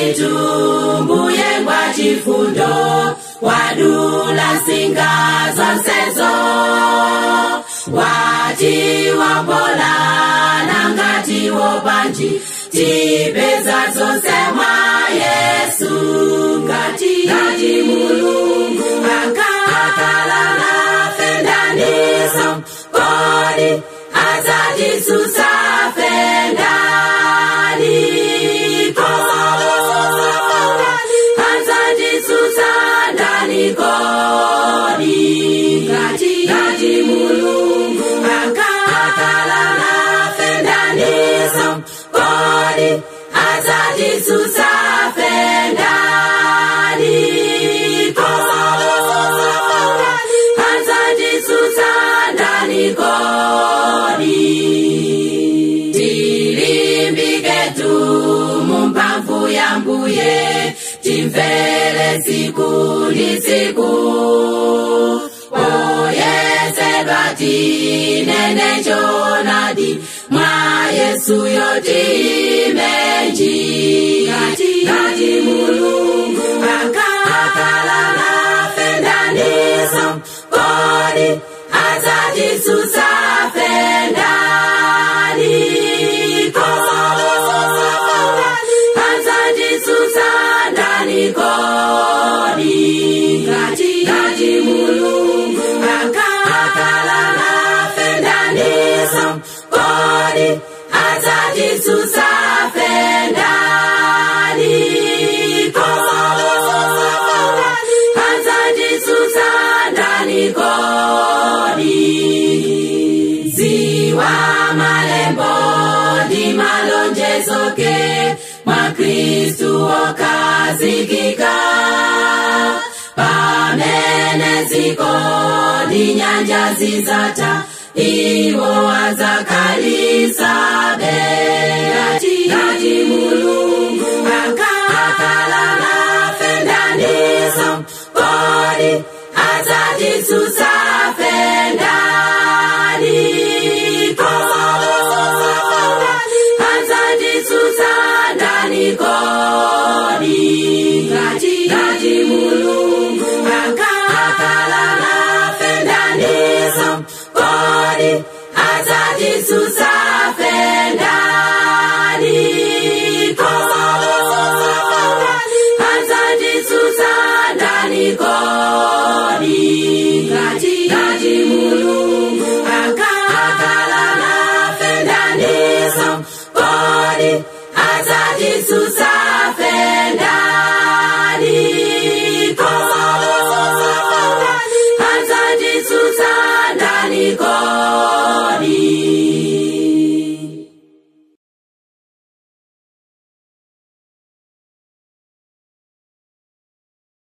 Nditumbuye ngwa chifundo wadula singa zonsezo wati wambola nangati wopanji tipeza zonse mwa Yesu ngati ngati Mulungu akakhala nafe ndaniso kodi azatitsutsa fe ndani azatitsutsa ndani kodi ngati ngati Mulungu akakhala nafe ndaniso kodi azatitsutsa fe ndani azatitsutsa ndani kodi tilimbike tu mumphamvu ya Mbuye timvere siku ndi siku oyesedwa tinene choonadi mwa Yesu yotimenji ngati ngati Mulungu akakhala nafe ndaniso kodi azatitsutsa fe ndani azatitsutsa ndani kodi ngati ngati Mulungu akakhala nafe ndaniso kodi azatitsutsa fe ndani azatitsutsa ndani kodi ziwa malembo ndi malonjezo ke mwa Kristu okazikika pamene ziko ndi nyanja zizata iwo azakhalisabe ngati ngati Mulungu akakhala nafe ndaniso kodi azatitsutsa fe ndani azatitsutsa ndani kodi ngati ngati Mulungu akakhala nafe ndaniso kodi azatitsutsa fe ndani azatitsutsa ndani kodi ngati ngati Mulungu akakhala nafe ndaniso kodi azatitsutsa.